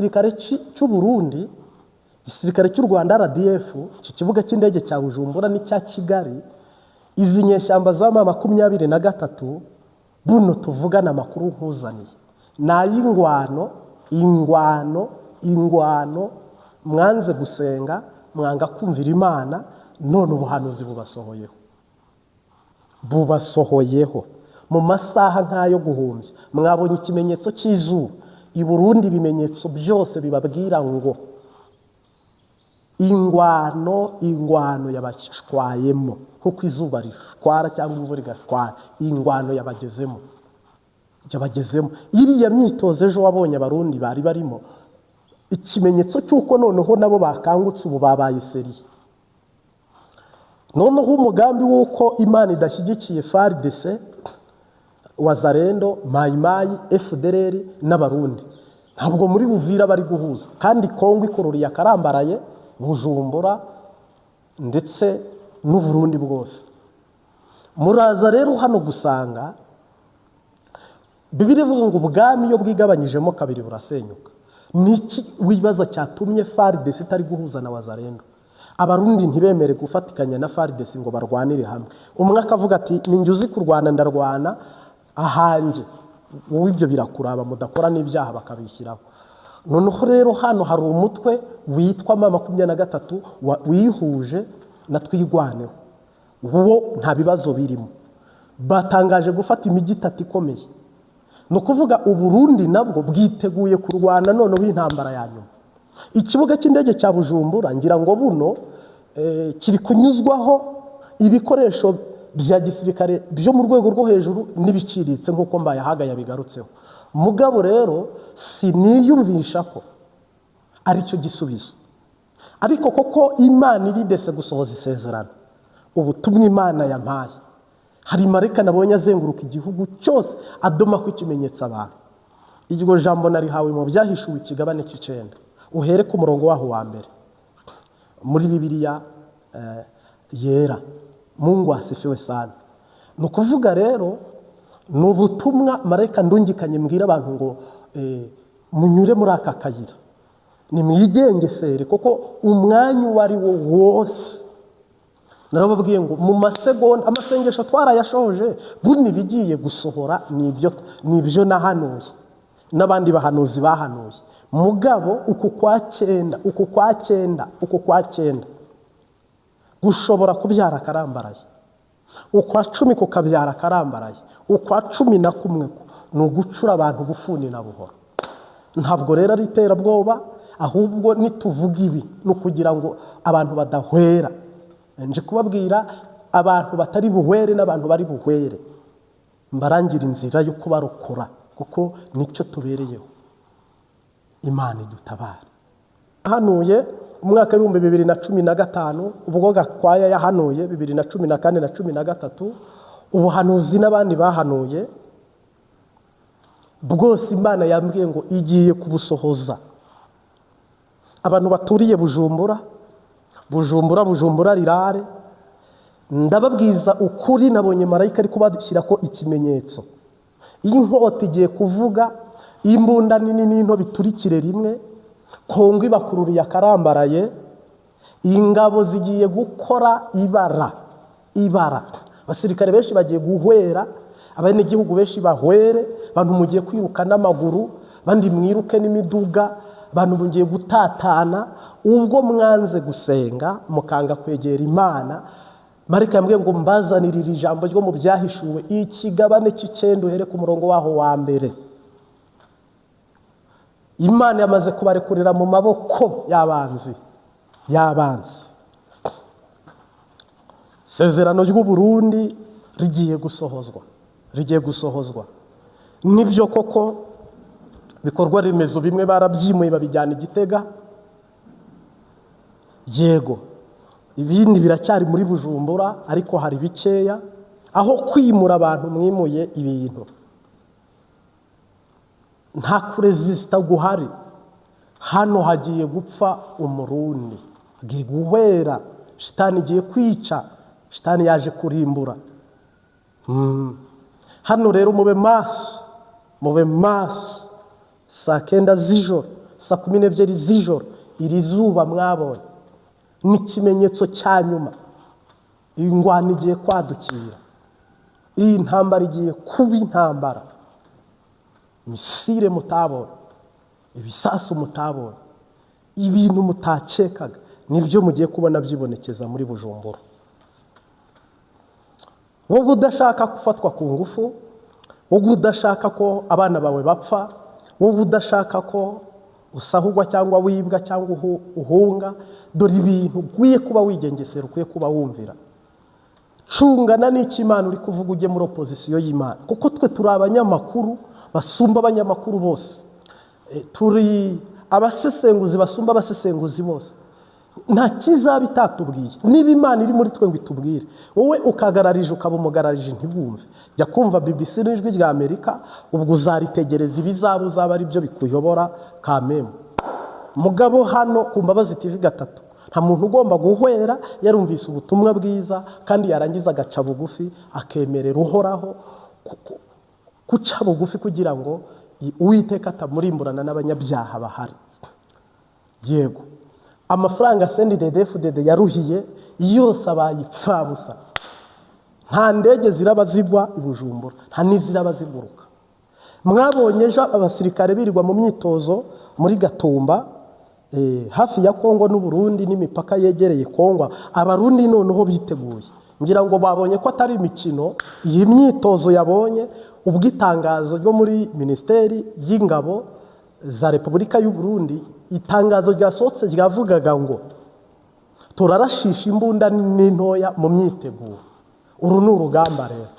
Igisirikare cy'u Burundi, igisirikare cy'u Rwanda RDF, iki kibuga cy'indege cya Bujumbura n'icya Kigali, izi nyeshyamba za M23, buno tuvugana amakuru nkuzaniye ni ay'ingwano, ingwano, ingwano. Mwanze gusenga, mwanga kumvira Imana, none ubuhanuzi bubasohoyeho, bubasohoyeho mu masaha nk'ayo guhumbya. Mwabonye ikimenyetso cy'izuba i Burundi, ibimenyetso byose bibabwira ngo ingwano, ingwano yabashwayemo nk'uko izuba rishwara cyangwa imvura igashwara. Ingwano yabagezemo, yabagezemo. Iriya myitozo ejo wabonye Abarundi bari barimo, ikimenyetso cy'uko noneho nabo bakangutse, ubu babaye sérieux. Noneho umugambi w'uko Imana idashyigikiye FARDC, Wazalendo, Mayimayi, FDLR n'Abarundi, ntabwo muri Buvira bari guhuza, kandi Kongo ikururiye akarambaraye Bujumbura ndetse n'Uburundi bwose. Muraza rero hano gusanga Bibiliya ivuga ngo ubwami iyo bwigabanyijemo kabiri burasenyuka. Ni iki wibaza cyatumye FARDC itari guhuza na Wazalendo, Abarundi ntibemere gufatikanya na FARDC ngo barwanire hamwe? Umwe akavuga ati: "Ninjye uzi kurwana, ndarwana ahanjye, wowe ibyo birakuraba, mudakora n'ibyaha bakabishyiraho." Noneho rero hano hari umutwe witwa M23 wihuje na Twigwaneho, wo nta bibazo birimo. Batangaje gufata imijyi itatu ikomeye. Ni ukuvuga Uburundi nabwo bwiteguye kurwana noneho intambara ya nyuma. Ikibuga cy'indege cya Bujumbura, ngira ngo buno kiri kunyuzwaho ibikoresho bya gisirikare byo mu rwego rwo hejuru n'ibiciriritse, nk'uko Mbayahaga yabigarutseho. Mugabo rero siniyumvisha ko aricyo gisubizo, ariko koko Imana iridese gusohoza isezerano. Ubutumwa Imana yampaye, hari marayika nabonye azenguruka igihugu cyose, adoma ko ikimenyetso abantu. Iryo jambo narihawe mu Byahishuwe ikigabane cy'icenda, uhere ku murongo waho wa mbere muri Bibiliya yera. Mungu asifiwe sana. Ni ukuvuga rero ni ubutumwa marayika ndungikanye mbwira abantu ngo munyure muri aka kayira, nimwigengesere, kuko umwanya uwo ari wo wose, narababwiye ngo mu masegonda, amasengesho twarayashoje, buno ibigiye gusohora ni ibyo nahanuye n'abandi bahanuzi bahanuye. Mugabo uku kwa cyenda, uku kwa cyenda, uku kwa cyenda gushobora kubyara akarambaraye, ukwa 10 kukabyara akarambaraye, ukwa 11 ko ni ugucura abantu bufuni na buhoro. Ntabwo rero ari iterabwoba, ahubwo nituvuga ibi ni ukugira ngo abantu badahwera. Nje kubabwira abantu batari buhwere n'abantu bari buhwere, mbarangira inzira yo kubarokora, kuko nicyo tubereyeho. Imana idutabare. Hanuye umwaka w'2015, ubwo Gakwaya yahanuye 2014 na 13, ubuhanuzi n'abandi bahanuye bwose, Imana yambwiye ngo igiye kubusohoza. Abantu baturiye Bujumbura, Bujumbura, Bujumbura rirare, ndababwiza ukuri, nabonye marayika ari kubashyira ko ikimenyetso. Iyi nkota igiye kuvuga, imbunda nini n'into biturikire rimwe. Kongo ibakururiye akarambaraye. Ingabo zigiye gukora ibara, ibara. Abasirikare benshi bagiye guhwera, abenegihugu benshi bahwere. Abantu mugiye kwiruka n'amaguru, abandi mwiruke n'imiduga, abantu mugiye gutatana. Ubwo mwanze gusenga, mukanga kwegera Imana, marayika yambwiye ngo mbazanire iri jambo ryo mu Byahishuwe ikigabane cy'icenda, uhere ku murongo waho wa mbere. Imana yamaze kubarekurira mu maboko y'abanzi, y'abanzi. Isezerano ry'u Burundi rigiye gusohozwa, rigiye gusohozwa. Nibyo koko, bikorwa remezo bimwe barabyimuye babijyana i Gitega, yego, ibindi biracyari muri Bujumbura, ariko hari bikeya. Aho kwimura abantu mwimuye ibintu, nta kurezisita guhari. Hano hagiye gupfa Umurundi, agiye guhwera. Shitani igiye kwica, shitani yaje kurimbura. Hano rero mube maso, mube maso. Saa 9 z'ijoro, Saa 12 z'ijoro, iri zuba mwabonye ni ikimenyetso cya nyuma. Iyi ngwano igiye kwadukira, iyi ntambara igiye kuba intambara. Missile mutabonye, ibisasu mutabonye, ibintu mutakekaga, nibyo mugiye kubona byibonekeza muri Bujumbura. Wowe udashaka gufatwa ku ngufu, wowe udashaka ko abana bawe bapfa, wowe udashaka ko usahugwa cyangwa wibwa cyangwa uhunga, dore ibintu ukwiye kuba wigengesera, ukwiye kuba wumvira. Cungana n'icyo Imana uri kuvuga, ujye muri opposition y'Imana, kuko twe turi abanyamakuru basumba abanyamakuru bose. Turi abasesenguzi basumba abasesenguzi bose. Nta kizaba itatubwiye. Niba Imana iri muri twe ngo itubwire, wowe ukagararije, ukaba umugararije, ntibumve. Jya kumva BBC n'Ijwi rya Amerika, ubwo uzaritegereza ibizaba, uzaba ari byo bikuyobora kamemu. Mugabo hano ku Mbabazi TV gatatu, nta muntu ugomba guhwera yarumvise ubutumwa bwiza kandi yarangiza agaca bugufi, akemerera Uhoraho guca bugufi kugira ngo Uwiteka atamurimburana n'abanyabyaha bahari. Yego, amafaranga CNDD-FDD yaruhiye yose abaye ipfabusa. Nta ndege ziraba zigwa i Bujumbura, nta n'iziraba ziguruka. Mwabonye ejo abasirikare birirwa mu myitozo muri Gatumba, hafi ya Kongo n'Uburundi n'imipaka yegereye Kongo. Abarundi noneho biteguye, ngira ngo babonye ko atari imikino iyi myitozo. Yabonye ubwo itangazo ryo muri Minisiteri y'Ingabo za Repubulika y'u Burundi, itangazo ryasohotse ryavugaga ngo turarashisha imbunda n'intoya mu myiteguro. Uru ni urugamba rero.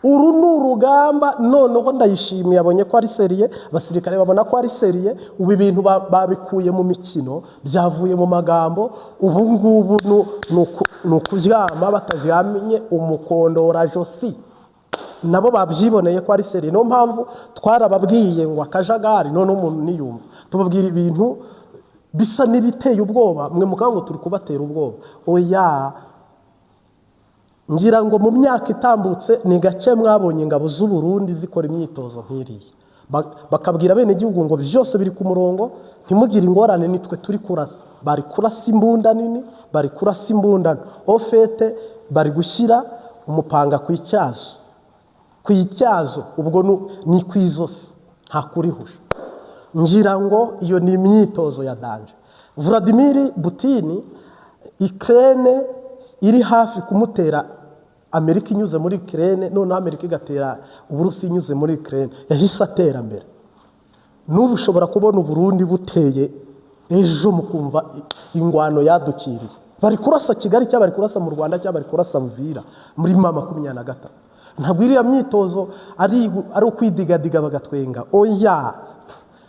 Uru ni urugamba noneho. Ndayishimiye abonye ko ari sérieux, abasirikare babona ko ari sérieux. Ubu ibintu babikuye mu mikino, byavuye mu magambo. Ubu ngubu ni ukuryama bataryamye umukondorajosi. Nabo babyiboneye ko ari sérieux. Niyo mpamvu twarababwiye ngo akajagari. None umuntu niyumva tubabwira ibintu bisa n'ibiteye ubwoba, mwe mukavuga ngo turi kubatera ubwoba. Oya, ngira ngo mu myaka itambutse ni gake mwabonye ingabo z'u Burundi zikora imyitozo nk'iriya. Bakabwira bene igihugu ngo byose biri ku murongo, ntimugire ingorane, nitwe turi kurasa. Bari kurasa imbunda nini, bari kurasa imbunda nto. Au fait, bari gushyira umupanga ku icyazo, ku icyazo, ubwo ni ku izosi, nta kurihusha. Ngira ngo iyo ni imyitozo ya danger. Vladimir Putin, Ukraine iri hafi kumutera, Amerika inyuze muri Ukraine, noneho Amerika igatera Uburusi inyuze muri Ukraine, yahise atera mbere. N'ubu ushobora kubona Uburundi buteye ejo, mukumva ingwano yadukiriye. Bari kurasa Kigali, cyangwa bari kurasa mu Rwanda, cyangwa bari kurasa Buvira muri M23. Ntabwo iriya myitozo ari ukwidigadiga bagatwenga. Oya,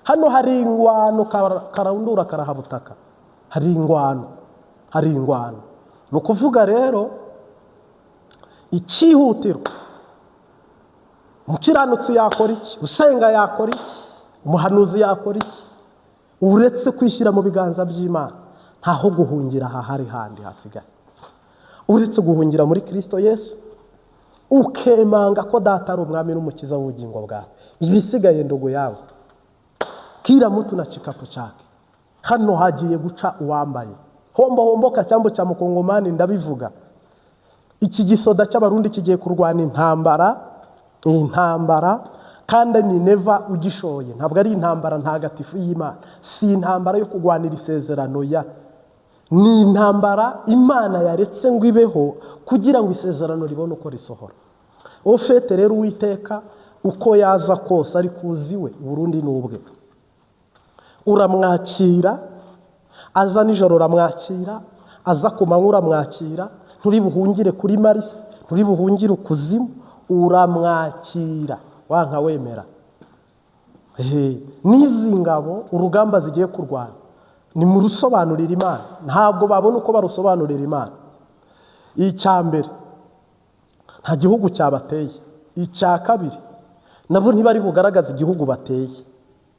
hano hari ingwano karundura karahabutaka. Hari ingwano, hari ingwano. Ni ukuvuga rero, icyihutirwa, umukiranutsi yakora iki? Usenga yakora iki? Umuhanuzi yakora iki? Uretse kwishyira mu biganza by'Imana, ntaho guhungira hahari handi hasigaye uretse guhungira muri Kirisito Yesu, ukemanga ko Data ari Umwami n'Umukiza w'ubugingo bwawe. Ibisigaye, ndugu yawe, kila mtu na kikapu chake. Hano hagiye guca uwambaye hombo homboka cyambo cya mukongomani. Ndabivuga, iki gisoda cy'Abarundi kigiye kurwana intambara, intambara kandi ni Neva ugishoye. Ntabwo ari intambara ntagatifu y'Imana, si intambara yo kurwanira isezerano, ya ni intambara Imana yaretse ngo ibeho kugira ngo isezerano ribone uko risohora. Au fait rero, Uwiteka uko yaza kose ari kuzi we, Burundi ni ubwe. Uramwakira aza nijoro, uramwakira aza ku manywa, uramwakira. Nturi buhungire kuri Marisi, nturi buhungire ukuzimu, uramwakira wanka wemera. N'izi ngabo urugamba zigiye kurwana ni mu rusobanurira Imana, ntabwo babona uko barusobanurira Imana. Icya mbere, nta gihugu cyabateye. Icya kabiri, nabo ntibari bugaragaze igihugu bateye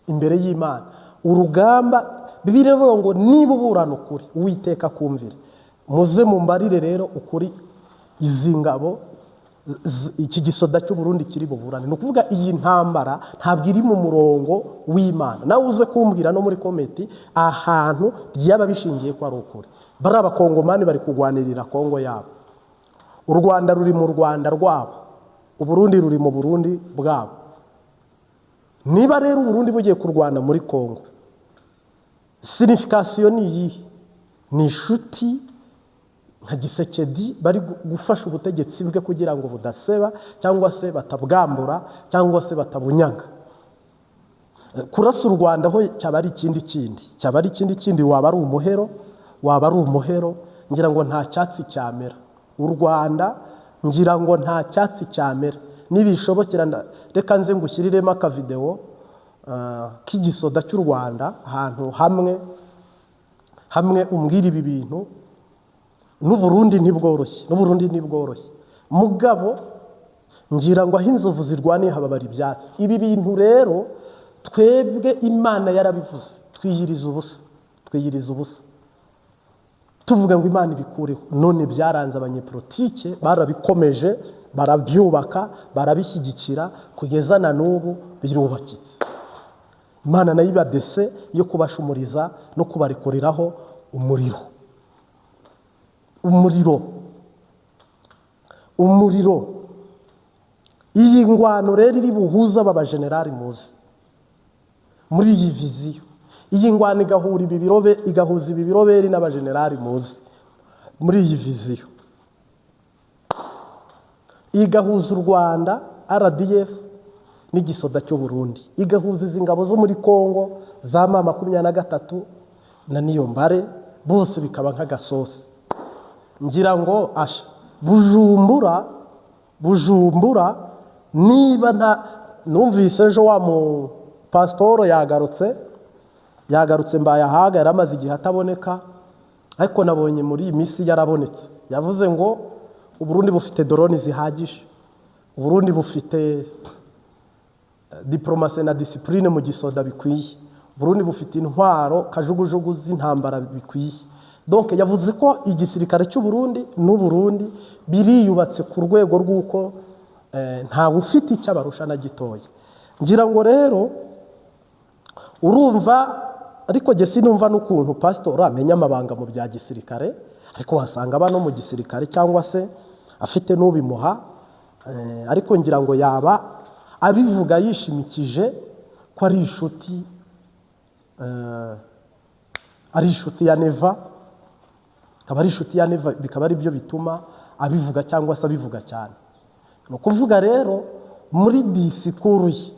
imbere y'Imana. Urugamba, Bibiliya iravuga ngo niba uburana ukuri, Uwiteka akumvire. Muze mumbarire rero ukuri izi ngabo. iki gisoda cy'u Burundi kiri buburane. Ni ukuvuga iyi ntambara ntabwo iri mu murongo w'Imana. Nawe uze kumbwira no muri comment ahantu byaba bishingiye ko ari ukuri. Bari Abakongomani bari kurwanirira Kongo yabo, u Rwanda ruri mu Rwanda rwabo, Uburundi ruri mu Burundi bwabo. Niba rero Uburundi bugiye kurwana muri Kongo, signification ni iyihe? Ni inshuti nka Tshisekedi bari gufasha ubutegetsi bwe kugira ngo budaseba, cyangwa se batabwambura, cyangwa se batabunyaga. Kurasa u Rwanda ho cyaba ari ikindi kindi, cyaba ari ikindi kindi, waba ari umuhero, waba ari umuhero. Ngira ngo nta cyatsi cyamera u Rwanda, ngira ngo nta cyatsi cyamera. Nibishobokera reka nze ngushyiriremo akavideo k'igisoda cy'u Rwanda ahantu hamwe hamwe, umbwira ibi bintu. N'Uburundi ntibworoshye, n'Uburundi ntibworoshye. Mugabo ngira ngo aho inzovu zirwaniye hababara ibyatsi. Ibi bintu rero twebwe Imana yarabivuze, twiyiriza ubusa, twiyiriza ubusa tuvuga ngo Imana ibikureho. None byaranze, abanyepolitike barabikomeje, barabyubaka, barabishyigikira, kugeza na n'ubu birubakitse. Imana nayo ibadese yo kubashumuriza no kubarekuriraho umuriro, umuriro, umuriro. Iyi ngwano rero iri buhuza aba bajenerali muzi muri iyi vision, iyi ngwano igahura ibi birobe, igahuza ibi biroberi n'abajenerali muzi muri iyi vision, igahuza u Rwanda RDF n'igisoda cy'u Burundi, igahuza izi ngabo zo muri Kongo za M23 na Niyombare, bose bikaba nk'agasosi. Ngira ngo asha Bujumbura, Bujumbura niba nta numvise ejo wa mu pasitoro yagarutse, yagarutse Mbayahaga, yari amaze igihe ataboneka, ariko nabonye muri iyi minsi yarabonetse. Yavuze ngo Uburundi bufite drone zihagije, Uburundi bufite diplomatie na discipline mu gisoda bikwiye, Burundi bufite intwaro kajugujugu z'intambara bikwiye. Donc yavuze ko igisirikare cy'u Burundi n'u Burundi biriyubatse ku rwego rw'uko ntawe ufite icyo abarusha na gitoya. Ngira ngo rero urumva, ariko jye sinumva n'ukuntu pasitori amenya amabanga mu bya gisirikare, ariko wasanga aba no mu gisirikare cyangwa se afite n'ubimuha, ariko ngira ngo yaba abivuga yishimikije ko ari inshuti, ari inshuti ya Neva, akaba ari inshuti ya Neva, bikaba ari byo bituma abivuga cyangwa se abivuga cyane. Ni ukuvuga rero muri discours ye,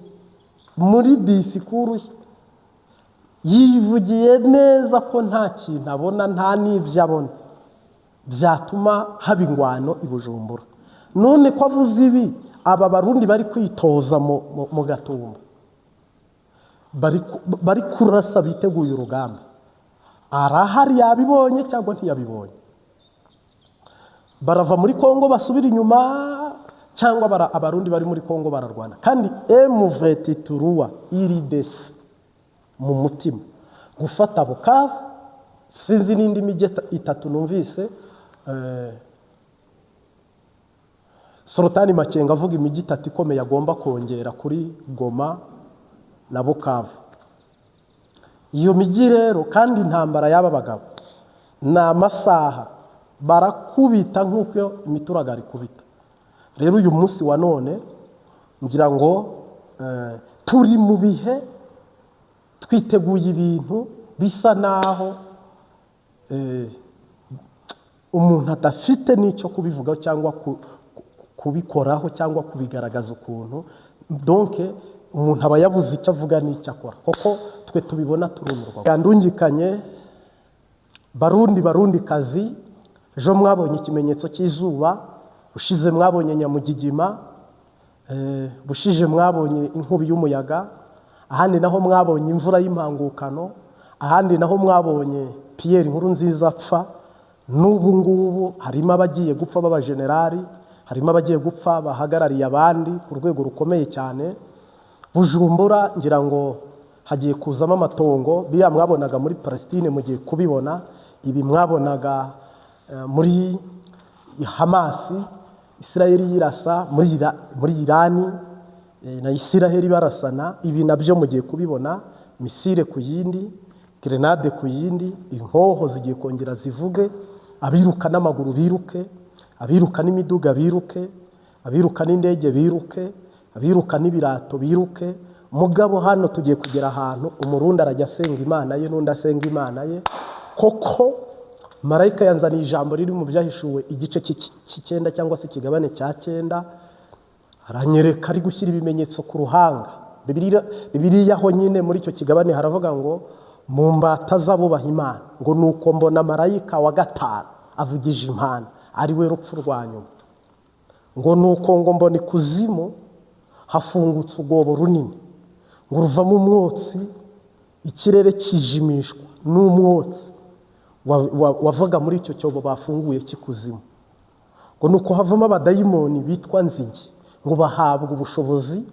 muri discours ye yivugiye neza ko nta kintu abona, nta n'ibyo abona byatuma haba ingwano i Bujumbura. None ko avuze ibi, aba Barundi bari kwitoza mu Gatumba, bari kurasa, biteguye urugamba, arahari yabibonye cyangwa ntiyabibonye? Barava muri Kongo basubira inyuma, cyangwa Abarundi bari muri Kongo bararwana? Kandi M23 iri décidée mu mutima gufata Bukavu, sinzi n'indi mijyi itatu numvise Sultani Makenga avuga, imijyi itatu ikomeye agomba kongera kuri Goma na Bukavu. Iyo mijyi rero, kandi intambara y'aba bagabo ni amasaha, barakubita nk'uko imituragaro ikubita. Rero uyu munsi wa none ngira ngo turi mu bihe twiteguye ibintu bisa naho umuntu adafite n'icyo kubivugaho cyangwa kubikoraho cyangwa kubigaragaza ukuntu. Donc umuntu aba yabuze icyo avuga n'icyo akora, kuko twe tubibona turumirwa. Yandungikanye Barundi, Barundi kazi, ejo mwabonye ikimenyetso cy'izuba, ushize mwabonye nyamugigima, bushije mwabonye inkubi y'umuyaga, ahandi naho mwabonye imvura y'impangukano, ahandi naho mwabonye Pierre Nkurunziza apfa. N'ubu ngubu harimo abagiye gupfa b'abajenerali, harimo abagiye gupfa bahagarariye abandi ku rwego rukomeye cyane. Bujumbura ngira ngo hagiye kuzamo amatongo. Biriya mwabonaga muri Palestine mugiye kubibona, ibi mwabonaga muri Hamasi. Isiraheli yirasa muri Irani na Isiraheli barasana. Ibi nabyo mugiye kubibona, missile ku yindi, grenade ku yindi, inkoho zigiye kongera zivuge, abiruka n'amaguru biruke, abiruka n'imiduga biruke, abiruka n'indege biruke, abiruka n'ibirato biruke. Mugabo hano tugiye kugera ahantu Umurundi arajya asenga Imana ye n'undi asenga Imana ye. Koko marayika yanzaniye ijambo riri mu Byahishuwe igice cy'icyenda cyangwa se ikigabane cya 9, aranyereka ari gushyira ibimenyetso ku ruhanga. Bibiliya aho nyine muri icyo kigabane haravuga ngo mu mbata z'abubaha Imana, ngo nuko mbona marayika wa 5 avugije impanda, ari we rupfu rwa nyuma, ngo nuko ngo mbona ikuzimu hafungutse urwobo runini, ngo ruvamo umwotsi, ikirere kijimishwa n'umwotsi wavaga muri icyo cyobo bafunguye cy'ikuzimu, ngo nuko havamo abadayimoni bitwa nzige, ngo bahabwa ubushobozi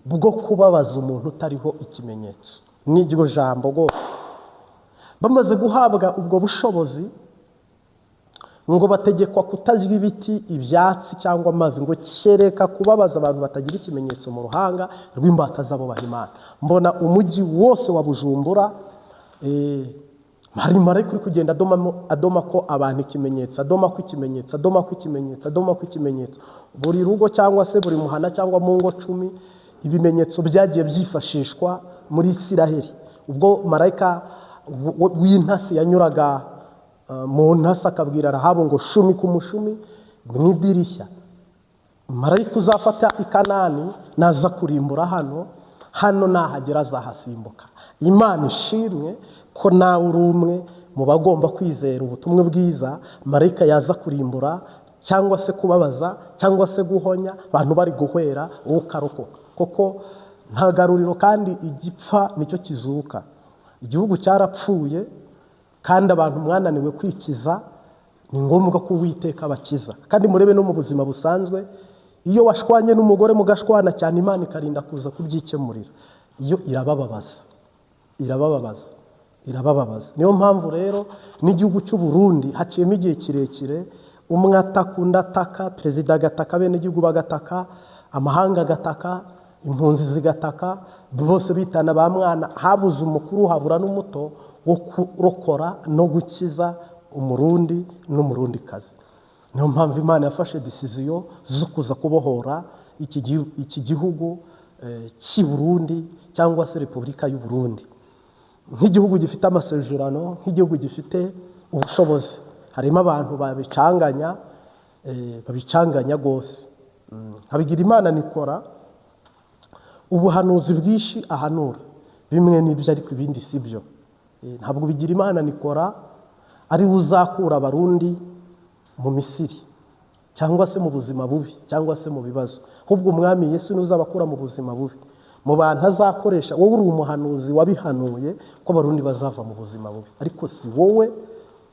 bwo kubabaza umuntu utariho ikimenyetso. N'iryo jambo rwose bamaze guhabwa ubwo bushobozi, ngo bategekwa kutarya ibiti, ibyatsi cyangwa amazi, ngo kereka kubabaza abantu batagira ikimenyetso mu ruhanga rw'imbata zabo baha Imana. Mbona umujyi wose wa Bujumbura, hari marayika uri kugenda adoma ko abantu ikimenyetso, adoma ko ikimenyetso, adoma ko ikimenyetso, adoma ko ikimenyetso. Buri rugo cyangwa se buri muhana cyangwa mu ngo 10, ibimenyetso byagiye byifashishwa muri Isiraheli. Ubwo marayika w'intasi yanyuraga mu ntasi akabwira Rahabu ngo shumi ku mushumi mu idirishya, marayika uzafata i Kanani naza kurimbura hano, hano nahagera azahasimbuka. Imana ishimwe ko nawe uri umwe mu bagomba kwizera ubutumwa bwiza. Marayika yaza kurimbura cyangwa se kubabaza cyangwa se guhonya abantu bari guhwera, wowe ukarokoka. Koko nta garuriro, kandi igipfa nicyo kizuka. Igihugu cyarapfuye kandi abantu mwananiwe kwikiza, ni ngombwa ko Uwiteka abakiza. Kandi murebe no mu buzima busanzwe, iyo washwanye n'umugore mugashwana cyane, Imana ikarinda kuza kubyikemurira, iyo irabababaza, irabababaza, irabababaza. Niyo mpamvu rero n'igihugu cy'u Burundi haciyemo igihe kirekire, umwe ataka undi ataka, perezida agataka, abenegihugu bagataka, amahanga agataka, impunzi zigataka, bose bitana ba mwana. Habuze umukuru habura n'umuto wo kurokora no gukiza Umurundi n'Umurundikazi. Niyo mpamvu Imana yafashe decision zo kuza kubohora iki gihugu cy'i Burundi cyangwa se Repubulika y'u Burundi, nk'igihugu gifite amasezerano, nk'igihugu gifite ubushobozi. Harimo abantu babicanganya, babicanganya rwose. Habigira Imana Nikora ubuhanuzi bwinshi ahanura, bimwe n'ibyo ariko ibindi si byo. Ntabwo bigira Imana Nikora ari we uzakura Abarundi mu Misiri cyangwa se mu buzima bubi cyangwa se mu bibazo, ahubwo Umwami Yesu niwe uzabakura mu buzima bubi. Mu bantu azakoresha, wowe uri umuhanuzi wabihanuye ko Abarundi bazava mu buzima bubi, ariko si wowe,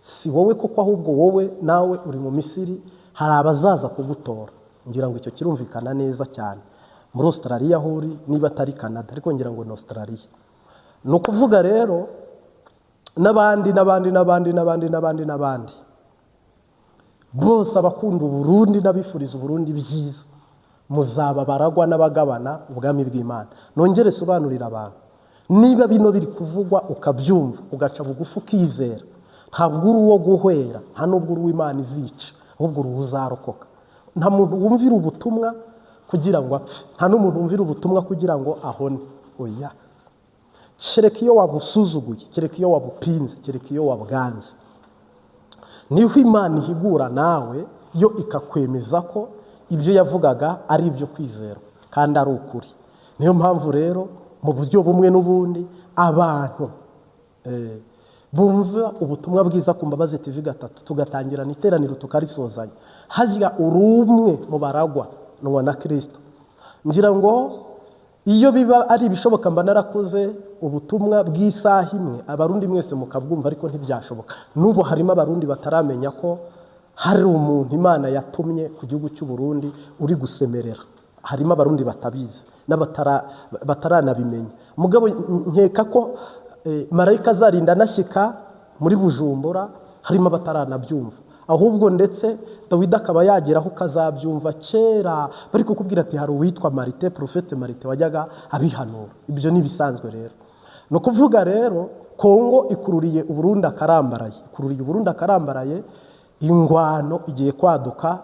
si wowe koko, ahubwo wowe nawe uri mu Misiri, hari abazaza kugutora. Ngira ngo icyo kirumvikana neza cyane. Muri Australia aho uri, niba atari Canada, ariko ngira ngo ni Australia. Ni ukuvuga rero n'abandi n'abandi n'abandi n'abandi n'abandi n'abandi bose, abakunda Uburundi n'abifuriza Uburundi byiza, muzaba baragwa n'abagabana ubwami bw'Imana. Nongere sobanurira abantu, niba bino biri kuvugwa ukabyumva ugaca bugufi ukizera, ntabwo uri uwo guhwera, nta nubwo uri uw'Imana izica, ahubwo uri uzarokoka. Nta muntu wumvira ubutumwa kugira ngo apfe, nta n'umuntu wumvira ubutumwa kugira ngo ahone, oya. Kereka iyo wabusuzuguye, kereka iyo wabupinze, kereka iyo wabwanze. Niho Imana ihigura nawe, yo ikakwemeza ko ibyo yavugaga ari ibyo kwizerwa kandi ari ukuri. Niyo mpamvu rero mu buryo bumwe n'ubundi abantu bumva ubutumwa bwiza ku Mbabazi TV 3, tugatangirana iteraniro tukarisozanya, harya uri umwe mu baragwa na Kristo. Ngira ngo iyo biba ari ibishoboka mba narakoze ubutumwa bw'isaha imwe Abarundi mwese mukabwumva, ariko ntibyashoboka. N'ubu harimo Abarundi bataramenya ko hari umuntu Imana yatumye ku gihugu cy'u Burundi uri gusemerera. Harimo Abarundi batabizi bataranabimenya. Mugabo nkeka ko marayika azarinda anashyika muri Bujumbura, harimo abataranabyumva. Ahubwo ndetse Dawidi akaba yageraho ukazabyumva kera bari kukubwira ati hari uwitwa Marite, Prophète Marite, wajyaga abihanura. Ibyo ni ibisanzwe rero. Ni ukuvuga rero Kongo ikururiye Uburundi akarambaraye, ikururiye Uburundi akarambaraye, ingwano igiye kwaduka,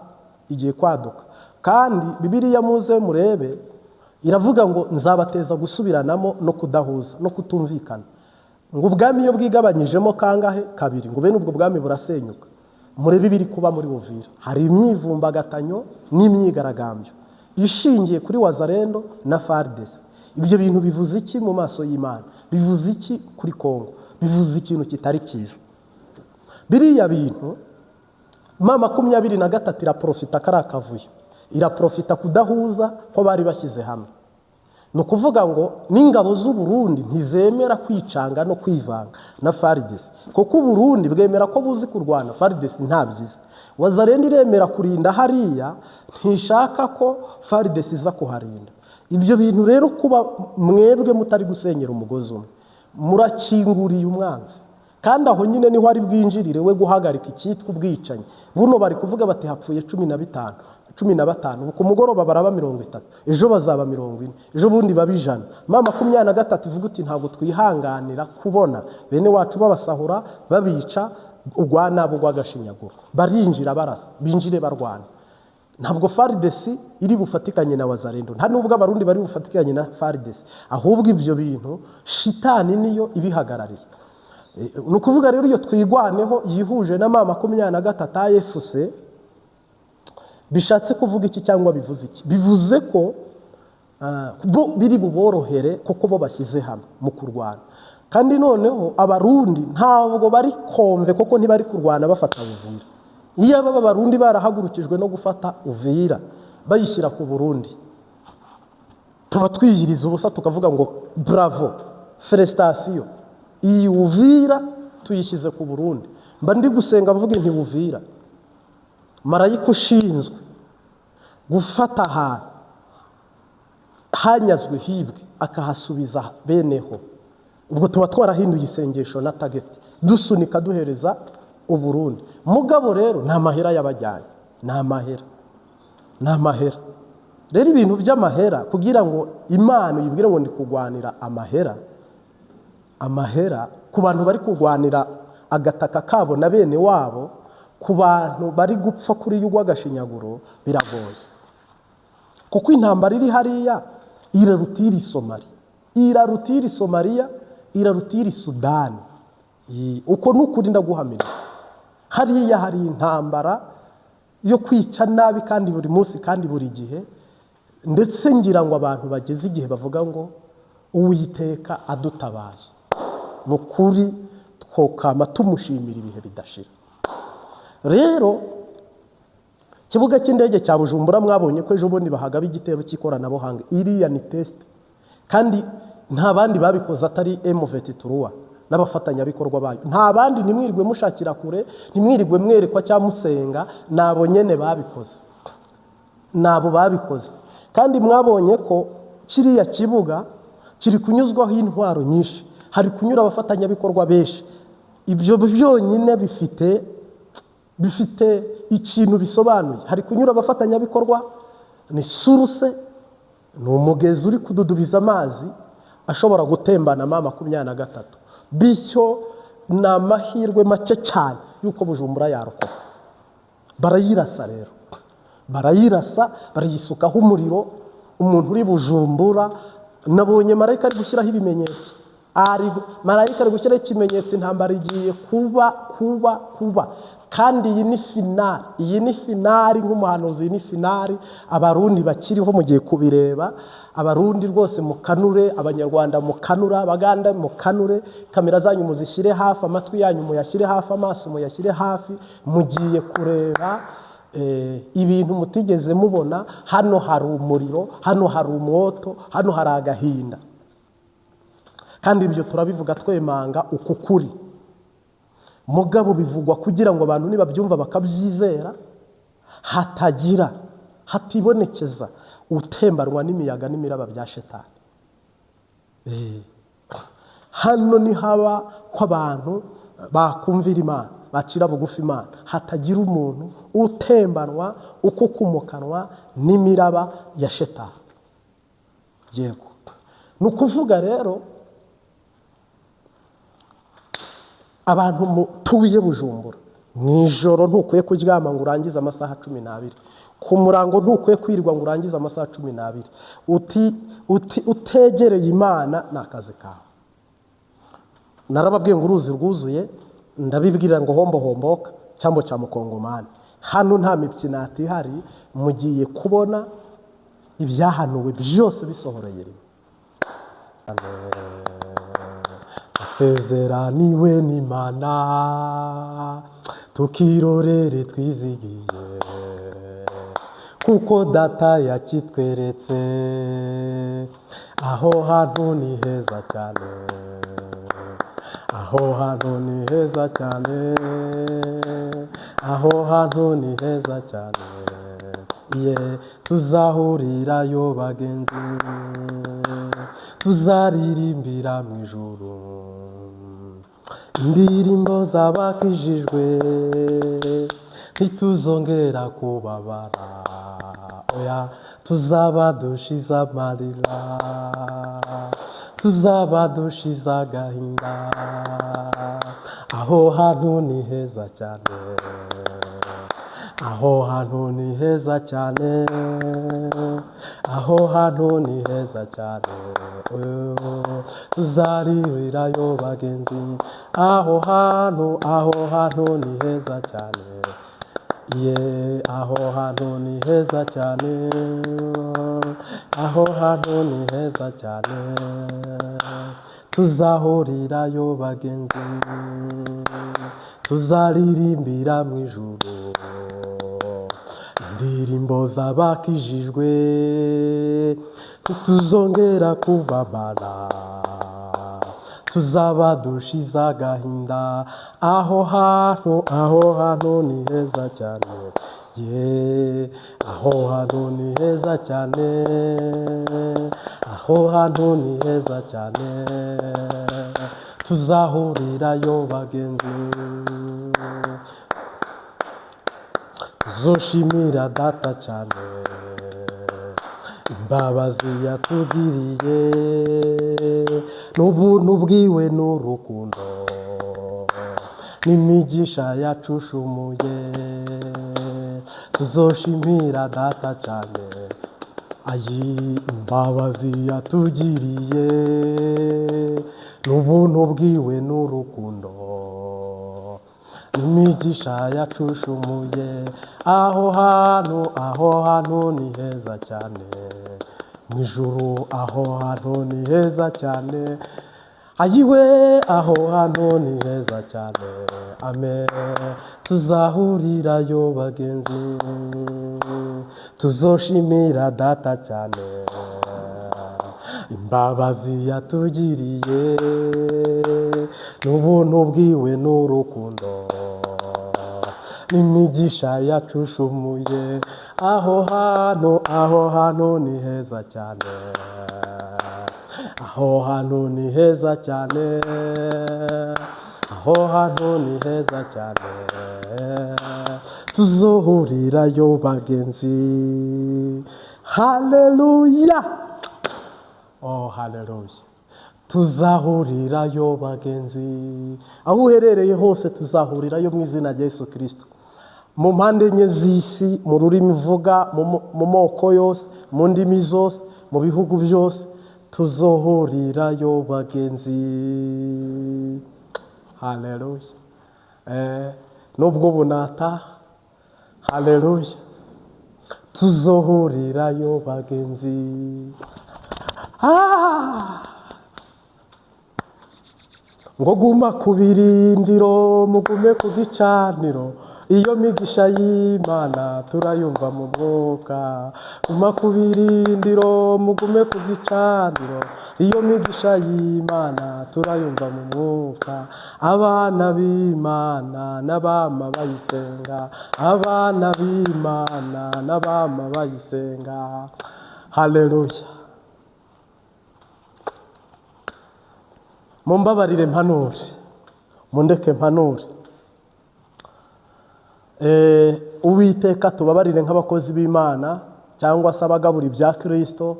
igiye kwaduka. Kandi Bibiliya muze murebe iravuga ngo nzabateza gusubiranamo no kudahuza no kutumvikana. Ngo ubwami iyo bwigabanyijemo kangahe? Kabiri. Ngo bene ubwo bwami burasenyuka. Murebe ibiri kuba muri Uvira, hari imyivumbagatanyo n'imyigaragambyo ishingiye kuri Wazalendo na FARDC. Ibyo bintu bivuze iki mu maso y'Imana? Bivuze iki kuri Kongo? Bivuze ikintu kitari cyiza. Biriya bintu M23 iraprofita kari akavuyo, iraprofita kudahuza ko bari bashyize hamwe. Ni ukuvuga ngo n'ingabo z'u Burundi ntizemera kwicanga no kwivanga na FARDC, kuko Uburundi bwemera ko buzi kurwana, FARDC ntabyizi. Wazalendo iremera kurinda hariya, ntishaka ko FARDC iza kuharinda. Ibyo bintu rero kuba mwebwe mutari gusenyera umugozi umwe, murakinguriye umwanzi. Kandi aho nyine niho ari bwinjirire we guhagarika icyitwa ubwicanyi. Buno bari kuvuga bati hapfuye 15, 15, ku mugoroba baraba 30, ejo bazaba 40, ejo bundi baba 100. M23 ivuga uti ntabwo twihanganira kubona bene wacu babasahura, babica urwa nabo rw'agashinyaguro. Barinjira barasa, binjire barwana. Ntabwo FARDC iri bufatikanye na Wazalendo, nta nubwo Abarundi bari bufatikanye na FARDC, ahubwo ibyo bintu shitani niyo ibihagarariye. Ni ukuvuga rero iyo Twigwaneho yihuje na M23 AFC, bishatse kuvuga iki cyangwa bivuze iki? Bivuze ko bo biri buborohere kuko bo bashyize hamwe mu kurwana. Kandi noneho Abarundi ntabwo bari komve kuko ntibari kurwana bafata Uvira. Iyo aba Abarundi barahagurukijwe no gufata Uvira bayishyira ku Burundi, tuba twiyiriza ubusa tukavuga ngo bravo, félicitations, iyi Uvira tuyishyize ku Burundi. Mba ndi gusenga mvuga nti Uvira, marayika ushinzwe gufata ahantu hanyazwe hibwe akahasubiza beneho, ubwo tuba twarahinduye isengesho na target, dusunika duhereza Uburundi. Mugabo rero ni amahera y'abajyanye, ni amahera, ni amahera. Rero ibintu by'amahera, kugira ngo Imana uyibwire ngo ndi kurwanira amahera, amahera ku bantu bari kurwanira agataka kabo na bene wabo, ku bantu bari gupfa kuri y'urw'agashinyaguro, biragoye. Kuko intambara iri hariya irarutira Somali, irarutira Somaliya, irarutira Sudani. Uko nukuri ndaguhamiriza, hariya hari intambara yo kwica nabi kandi buri munsi kandi buri gihe. Ndetse ngira ngo abantu bageze igihe bavuga ngo Uwiteka adutabaye, ni ukuri twokama tumushimira ibihe bidashira. Rero ikibuga cy'indege cya Bujumbura mwabonye ko ejo bundi bahagaba igitero cy'ikoranabuhanga. Iriya ni test, kandi nta bandi babikoze atari M23 n'abafatanyabikorwa bayo. Nta bandi, ntimwirirwe mushakira kure, ntimwirirwe mwerekwa cyangwa musenga, nabo nyene babikoze, nabo babikoze. Kandi mwabonye ko kiriya kibuga kiri kunyuzwaho intwaro nyinshi, hari kunyura abafatanyabikorwa benshi. Ibyo byonyine bifite ikintu bisobanuye. Hari kunyura abafatanyabikorwa, ni source, ni umugezi uri kududubiza amazi ashobora gutembana M23. Bityo ni amahirwe make cyane y'uko Bujumbura yarokoka. Barayirasa rero, barayirasa, barayisukaho umuriro. Umuntu uri Bujumbura, nabonye marayika ari gushyiraho ibimenyetso, ari marayika ari gushyiraho ikimenyetso, intambara igiye kuba kuba kuba. Kandi iyi ni finale, iyi ni finale nk'umuhanuzi, iyi ni finale. Abarundi bakiriho mugiye kubireba. Abarundi rwose mukanure, Abanyarwanda mukanura, Abaganda mukanure, kamera zanyu muzishyire hafi, amatwi yanyu muyashyire hafi, amaso muyashyire hafi. Mugiye kureba ibintu mutigeze mubona. Hano hari umuriro, hano hari umwoto, hano hari agahinda. Kandi ibyo turabivuga twemanga uku kuri. Mugabo bivugwa kugira ngo abantu nibabyumva bakabyizera, hatagira hatibonekeza utembanwa n'imiyaga n'imiraba bya shetani. Hano ni haba ko abantu bakumvira Imana, bacira bugufi Imana, hatagira umuntu utembanwa ukukumukanwa n'imiraba ya shetani. Yego, ni ukuvuga rero abantu mutuye Bujumbura mu ijoro ntukwiye kuryama ngo urangize amasaha 12, ku murango ntukwiye kwirirwa ngo urangize amasaha 12 utegereye Imana ni akazi kawe. Narababwiye ngo uruzi rwuzuye, ndabibwira ngo hombo homboka cyambo cya mukongomani. Hano nta mipyinati ihari, mugiye kubona ibyahanuwe byose bisohoreye rimwe. Asezeraniwe n'Imana tukirorere twizigiye, kuko data yakitweretse, aho hantu ni heza cyane, aho hantu ni heza cyane, aho hantu ni heza cyane. Ye tuzahurirayo bagenzi, tuzaririmbira mu ijuru indirimbo z'abakijijwe, ntituzongera kubabara, oya tuzaba dushize amarira, tuzaba dushize agahinda. Aho hantu ni heza cyane, aho hantu ni heza cyane, aho hantu ni heza cyane. Tuzaririrayo bagenzi, aho hantu, aho hantu ni heza cyane. Ye aho hantu ni heza cyane, aho hantu ni heza cyane. Tuzahurirayo bagenzi, tuzaririmbira mu ijuru indirimbo z'abakijijwe, ntituzongera kubabara, tuzaba dushize agahinda. Aho hantu, aho hantu ni heza cyane. Ye aho hantu ni heza cyane, aho hantu ni heza cyane. Tuzahurirayo bagenzi, tuzoshimira data cyane imbabazi yatugiriye, n'ubuntu bwiwe n'urukundo, n'imigisha yacushumuye. Tuzoshimira data cyane ayi imbabazi yatugiriye, n'ubuntu bwiwe n'urukundo, n'imigisha yacushumuye. Aho hantu, aho hantu ni heza cyane, mu ijuru aho hantu ni heza cyane. Ayiwe aho hantu ni heza cyane. Amen. Tuzahurirayo bagenzi, tuzoshimira data cyane imbabazi yatugiriye, n'ubuntu bwiwe n'urukundo, n'imigisha yacushumuye. Aho hantu, aho hantu ni heza cyane, aho hantu ni heza cyane, aho hantu ni heza cyane. Tuzohurirayo bagenzi. Haleluya, oh haleluya. Tuzahurirayo bagenzi, aho uherereye hose tuzahurirayo mu izina rya Yesu Kristo. Mu mpande enye z'isi, mu rurimi uvuga, mu moko yose, mu ndimi zose, mu bihugu byose, tuzohurirayo bagenzi. Haleluya. Nubwo bunata, haleluya, tuzohurirayo bagenzi. Ngo guma ku birindiro, mugume ku gicaniro, iyo migisha y'Imana turayumva mu mwuka. Guma ku birindiro, mugume ku gicaniro, iyo migisha y'Imana turayumva mu mwuka. Abana b'Imana n'abama bayisenga, abana b'Imana n'abama bayisenga. Haleluya. Mumbabarire mpanure, mundeke mpanure. Uwiteka tubabarire nk'abakozi b'Imana cyangwa se abagabura ibya Kristo.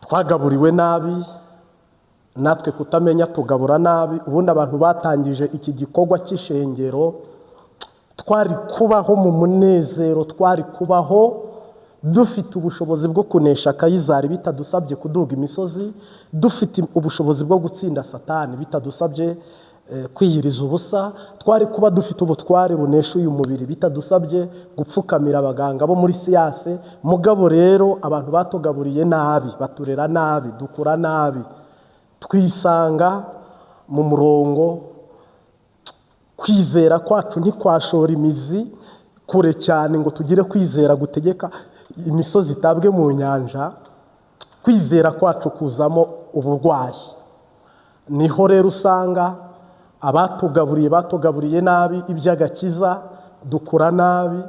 Twagaburiwe nabi, natwe kutamenya tugabura nabi. Ubundi abantu batangije iki gikorwa cy'ishengero, twari kubaho mu munezero, twari kubaho dufite ubushobozi bwo kunesha Kayizari bitadusabye kuduga imisozi, dufite ubushobozi bwo gutsinda Satani bitadusabye kwiyiriza ubusa, twari kuba dufite ubutware bunesha uyu mubiri bitadusabye gupfukamira abaganga bo muri siyase. Mugabo rero abantu batugaburiye nabi, baturera nabi, dukura nabi, twisanga mu murongo. Kwizera kwacu ntikwashora imizi kure cyane ngo tugire kwizera gutegeka imisozi itabwe mu nyanja. Kwizera kwacu kuzamo uburwayi. Niho rero usanga abatugaburiye batugaburiye nabi iby'agakiza, dukura nabi,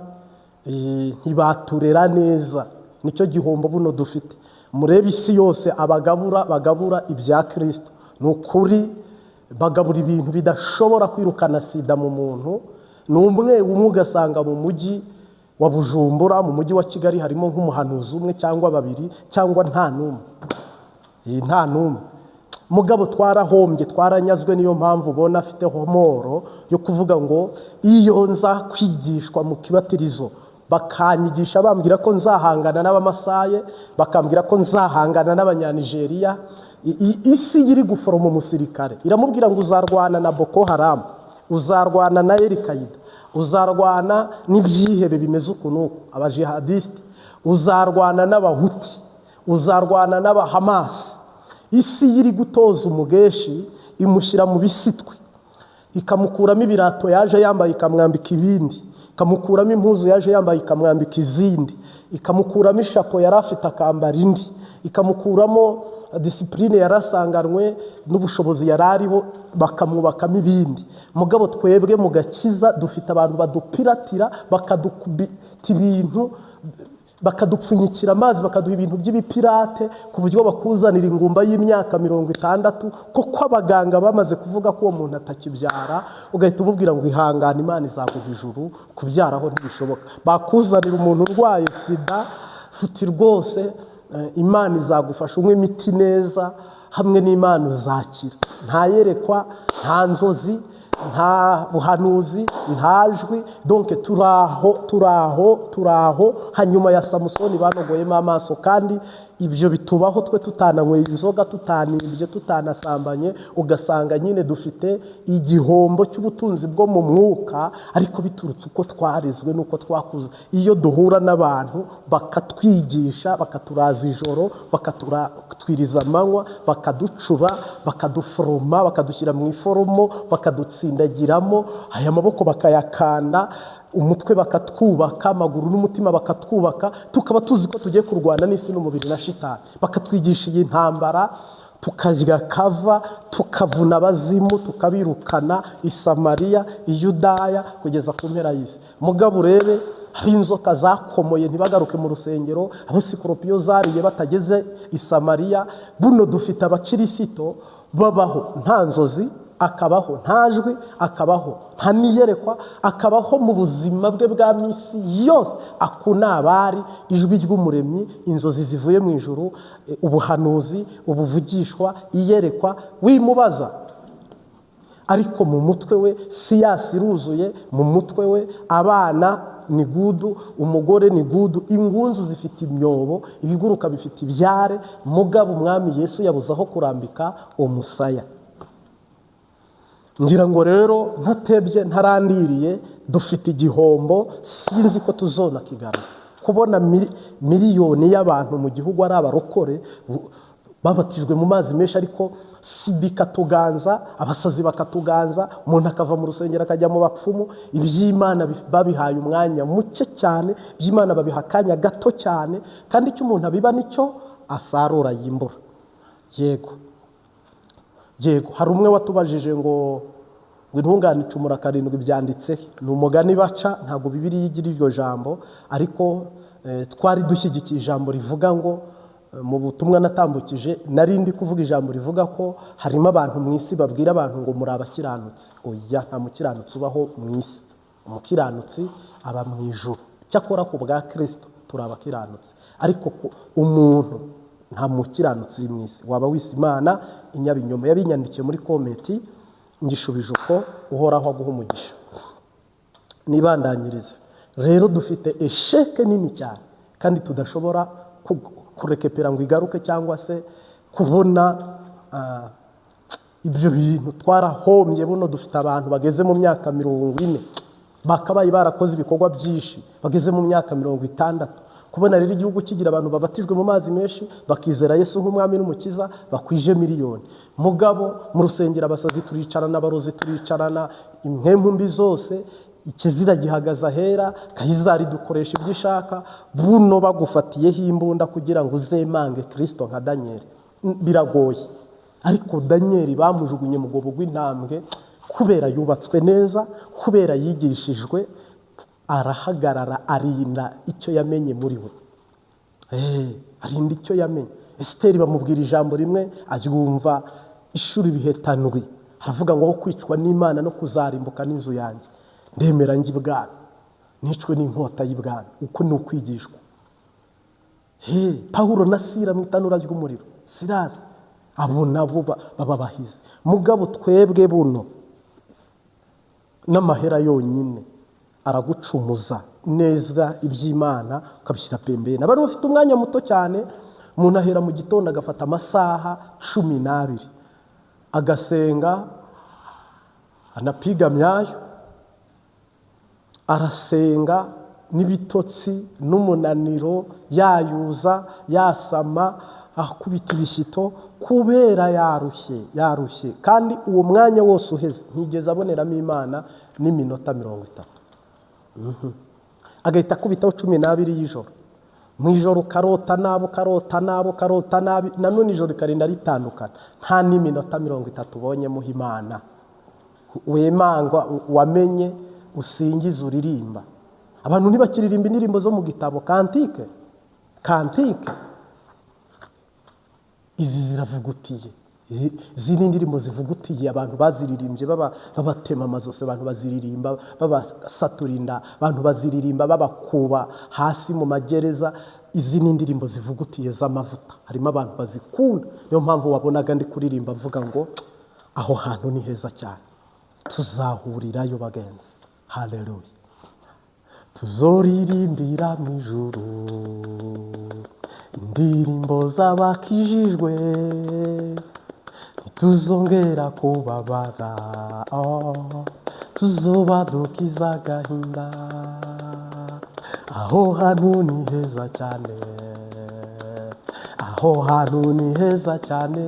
ntibaturera neza. Nicyo gihombo buno dufite. Murebe isi yose abagabura bagabura ibya Kristo, ni ukuri bagabura ibintu bidashobora kwirukana sida mu muntu. Ni umwe umwe ugasanga mu mujyi wa Bujumbura, mu mujyi wa Kigali harimo nk'umuhanuzi umwe cyangwa babiri cyangwa nta n'umwe. Nta n'umwe. Mugabo twarahombye, twaranyazwe. Niyo mpamvu ubona afite homoro yo kuvuga ngo iyo nza kwigishwa mu kibatirizo, bakanyigisha bambwira ko nzahangana n'Abamasaye, bakambwira ko nzahangana n'Abanyanigeriya. Isi iri guforoma umusirikare iramubwira ngo uzarwana na Boko Haram, uzarwana na Al-Qaeda, uzarwana n'ibyihebe bimeze uku n'uku, abajihadisite, uzarwana n'Abahuti, uzarwana n'Abahamasi. Isi iri gutoza umugeshi, imushyira mu bisitwe, ikamukuramo ibirato yaje yambaye ikamwambika ibindi, ikamukuramo impuzu yaje yambaye ikamwambika izindi, ikamukuramo ishapo yari afite akambara indi, ikamukuramo discipline yari asanganwe n'ubushobozi yari ariho bakamwubakamo ibindi. Mugabo twebwe mu gakiza dufite abantu badupiratira, bakadukubita ibintu, bakadupfunyikira amazi, bakaduha ibintu by'ibipirate, ku buryo bakuzanira ingumba y'imyaka 60, kuko abaganga bamaze kuvuga ko uwo muntu atakibyara, ugahita umubwira ngo ihangane, Imana izaguha ijuru, kubyaraho ntibishoboka. Bakuzanira umuntu urwaye sida, futi rwose, Imana izagufasha, unywe imiti neza, hamwe n'Imana uzakira. Nta yerekwa, nta nzozi, nta buhanuzi, nta jwi. Donc turaho, turaho, turaho. Hanyuma ya Samusoni banogoyemo amaso, kandi ibyo bitubaho twe tutananyweye inzoga, tutanibye, tutanasambanye. Ugasanga nyine dufite igihombo cy'ubutunzi bwo mu mwuka, ariko biturutse uko twarezwe n'uko twakuze. Iyo duhura n'abantu bakatwigisha, bakaturaza ijoro, bakatwiriza amanywa, bakaducura, bakaduforoma, bakadushyira mu iforomo, bakadutsindagiramo aya maboko, bakayakanda umutwe, bakatwubaka amaguru n'umutima, bakatwubaka, tukaba tuzi ko tugiye kurwana n'isi n'umubiri na shitani, bakatwigisha iyi ntambara, tukarya kava, tukavuna abazimu, tukabirukana i Samariya, i Yudaya, kugeza ku mpera y'isi. Mugabo urebe aho inzoka zakomoye ntibagaruke mu rusengero, aho sikoropiyo zariye batageze i Samariya. Buno dufite abakirisito babaho nta nzozi, akabaho nta jwi, akabaho nta niyerekwa, akabaho mu buzima bwe bwa minsi yose akuna abari ijwi ry'umuremyi, inzozi zivuye mu ijuru, ubuhanuzi, ubuvugishwa, iyerekwa, wimubaza. Ariko mu mutwe we siyasi iruzuye, mu mutwe we abana ni gudu, umugore ni gudu, ingunzu zifite imyobo, ibiguruka bifite ibyare. Mugabo umwami Yesu yabuze aho kurambika umusaya. Ngira ngo rero ntatebye ntarandiriye, dufite igihombo, sinzi ko tuzona kigaruza. Kubona miliyoni y'abantu mu gihugu ari abarokore babatijwe mu mazi menshi, ariko sida ikatuganza, abasazi bakatuganza, umuntu akava mu rusengero akajya mu bapfumu. Iby'Imana babihaye umwanya muke cyane, iby'Imana babiha akanya gato cyane, kandi icyo umuntu abiba nicyo asarura yimbura. Yego yego, hari umwe watubajije ngo intungane icumura karindwi byanditse he? Ni umugani baca, ntabwo Bibiliya igira iryo jambo, ariko twari dushyigikiye ijambo rivuga ngo mu butumwa natambukije nari ndi kuvuga ijambo rivuga ko harimo abantu mu isi babwira abantu ngo muri abakiranutsi. Oya, nta mukiranutsi ubaho mu isi. Umukiranutsi aba mu ijuru. Cyakora ku bwa Kristo turi abakiranutsi, ariko ku umuntu nta mukiranutsi uri mu isi. Waba wise Imana inyabinyoma. Yabinyandikiye muri comment, ngishubije uko. Uhoraho aguha umugisha. Nibandanyirize rero, dufite échec nini cyane kandi tudashobora kurekepera ngo igaruke cyangwa se kubona ibyo bintu twarahombye. Buno dufite abantu bageze mu myaka 40 bakabaye barakoze ibikorwa byinshi, bageze mu myaka 60. Kubona rero igihugu kigira abantu babatijwe mu mazi menshi, bakizera Yesu nk'umwami n'umukiza, bakwije miliyoni, mugabo mu rusengero abasazi turicarana, abarozi turicarana, impwemu mbi zose, ikizira gihagaze ahera, Kayizari dukoresha ibyo ishaka. Buno bagufatiyeho imbunda kugira ngo uzemange Kirisito nka Daniyeli, biragoye. Ariko Daniyeli bamujugunye mu rwobo rw'intambwe kubera yubatswe neza, kubera yigishijwe, arahagarara, arinda icyo yamenye muri we. Arinda icyo yamenye. Esiteri bamubwira ijambo rimwe, aryumva ishuri ibihetandwi, aravuga ngo aho kwicwa n'Imana no kuzarimbuka n'inzu yanjye, ndemera njye ibwami, nicwe n'inkota y'ibwami. Uko ni ukwigishwa. Pawulo na Sira mu itanura ry'umuriro, Sirasi, abo nabo baba bahize. Mugabo twebwe buno n'amahera yonyine aragucumuza neza, iby'Imana ukabishyira pembeni. Abantu bafite umwanya muto cyane. Umuntu ahera mu gitondo agafata amasaha 12 agasenga, anapiga myayo, arasenga n'ibitotsi n'umunaniro, yayuza, yasama, akubita ibishyito kubera yarushye, yarushye. Kandi uwo mwanya wose uheze ntigeze aboneramo Imana n'iminota 30. Agahita akubitaho 12 y'ijoro. Mu ijoro ukarota nabi, ukarota nabi, ukarota nabi, nanone ijoro rikarinda ritandukana, nta n'iminota 30 ubonyemo Imana wemangwa, wamenye, usingiza, uririmba. Abantu ntibakiririmba indirimbo zo mu gitabo, cantique, cantique. Izi ziravugutiye, izi ni indirimbo zivugutiye. Abantu baziririmbye babatema amazosi, abantu baziririmba babasatura inda, abantu baziririmba babakuba hasi mu magereza. Izi ni indirimbo zivugutiye z'amavuta, harimo abantu bazikunda. Niyo mpamvu wabonaga ndi kuririmba mvuga ngo aho hantu ni heza cyane, tuzahurirayo bagenzi. Haleluya! Tuzoririmbira mu ijuru indirimbo z'abakijijwe, ntituzongera kubabara, oh, tuzoba dukiza agahinda. Aho hantu ni heza cyane, aho hantu ni heza cyane,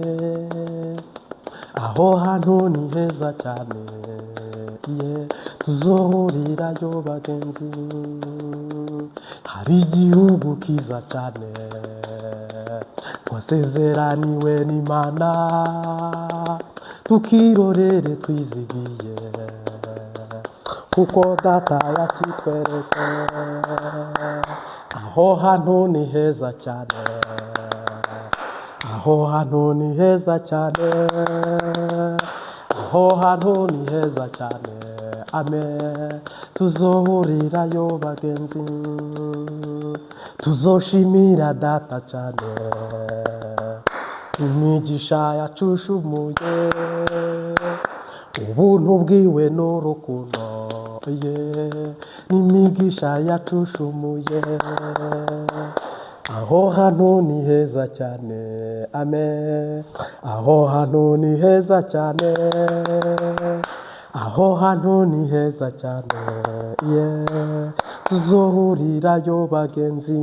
aho hantu ni heza cyane, ye tuzohurirayo bagenzi. Hari igihugu kiza cyane twasezeraniwe n'Imana, tukirorere twizigiye kuko Data yakitweretse. Aho hantu ni heza cyane, aho hantu ni heza cyane, aho hantu ni heza cyane. Amen. Tuzohurirayo bagenzi, tuzoshimira Data cyane imigisha yacushumuye, ubuntu bwiwe n'urukundo ye, n'imigisha yacushumuye. Aho hantu ni heza cyane, amen. Aho hantu ni heza cyane, aho hantu ni heza cyane, yeah. Tuzohurirayo bagenzi,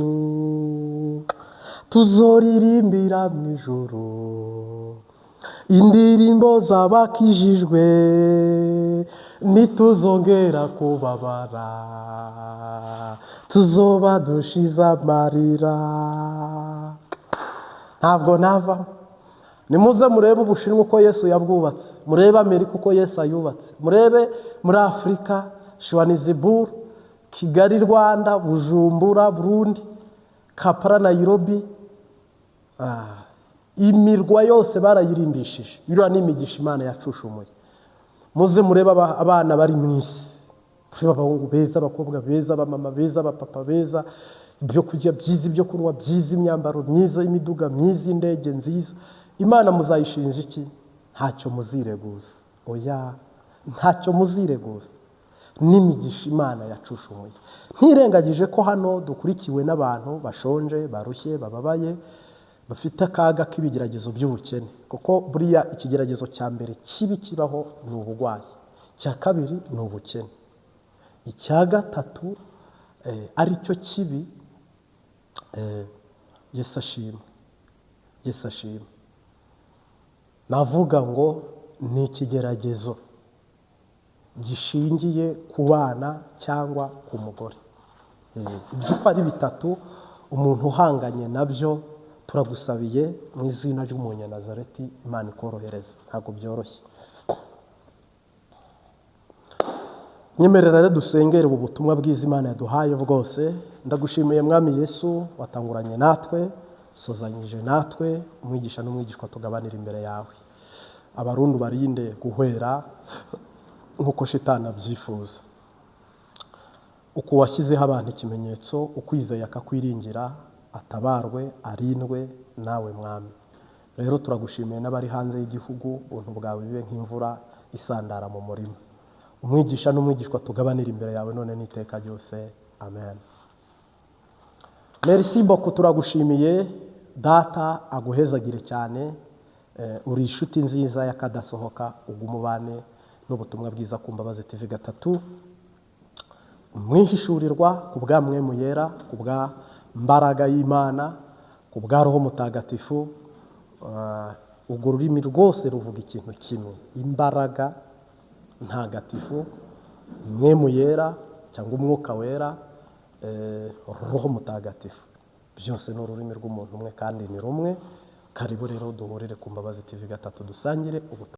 tuzoririmbira mu ijuru indirimbo z'abakijijwe, ntituzongera kubabara, tuzoba dushize amarira. Ntabwo nava. Nimuze murebe Ubushinwa uko Yesu yabwubatse, murebe Amerika uko Yesu ayubatse, murebe muri Afurika, Johannesburg, Kigali, Rwanda, Bujumbura, Burundi, Kampala, Nairobi. Imirwa yose barayirimbishije. Iriya ni imigisha Imana yacushumuye. Muze murebe abana bari mu isi. Turi abahungu beza, abakobwa beza, abamama beza, abapapa beza, ibyo kurya byiza, ibyo kunywa byiza, imyambaro myiza, imiduga myiza, indege nziza. Imana muzayishinja iki? Ntacyo muzireguza. Oya, ntacyo muzireguza. N'imigisha Imana yacushumuye. Ntirengagije ko hano dukurikiwe n'abantu bashonje, barushye, bababaye, bafite akaga k'ibigeragezo by'ubukene, kuko buriya ikigeragezo cya mbere kibi kibaho ni uburwayi, icya kabiri ni ubukene, icya gatatu aricyo kibi. Yesu ashimwe, Yesu ashimwe. Navuga ngo ni ikigeragezo gishingiye ku bana cyangwa ku mugore. Ibyo uko ari bitatu umuntu uhanganye nabyo, turagusabiye mu izina ry'Umunyanazareti, Imana ikorohereza, ntabwo byoroshye. Nyemerera rero dusengere ubu butumwa bwiza Imana yaduhaye bwose. Ndagushimiye Mwami Yesu, watanguranye natwe, usozanyije natwe, umwigisha n'umwigishwa tugabanira imbere yawe. Abarundi barinde guhwera nk'uko shitani abyifuza. Uko washyizeho abantu ikimenyetso, ukwizeye akakwiringira, atabarwe, arindwe nawe Mwami. Rero turagushimiye n'abari hanze y'igihugu, ubuntu bwawe bibe nk'imvura isandara mu murima. Umwigisha n'umwigishwa tugabanira imbere yawe none n'iteka ryose. Amen. Merci beaucoup, turagushimiye. Data aguhezagire cyane. Uri inshuti nziza y'akadasohoka, ugumubane n'ubutumwa bwiza ku Mbabazi TV 3. Mwihishurirwa ku bwa Mwemu Yera, ku bwa mbaraga y'Imana, ku bwa Roho Mutagatifu. Urwo rurimi rwose ruvuga ikintu kimwe, imbaraga ntagatifu, Mwemu Yera cyangwa Umwuka Wera, Roho Mutagatifu, byose ni ururimi rw'umuntu umwe kandi ni rumwe. Karibu rero duhurire ku Mbabazi TV 3 dusangire ubutumwa.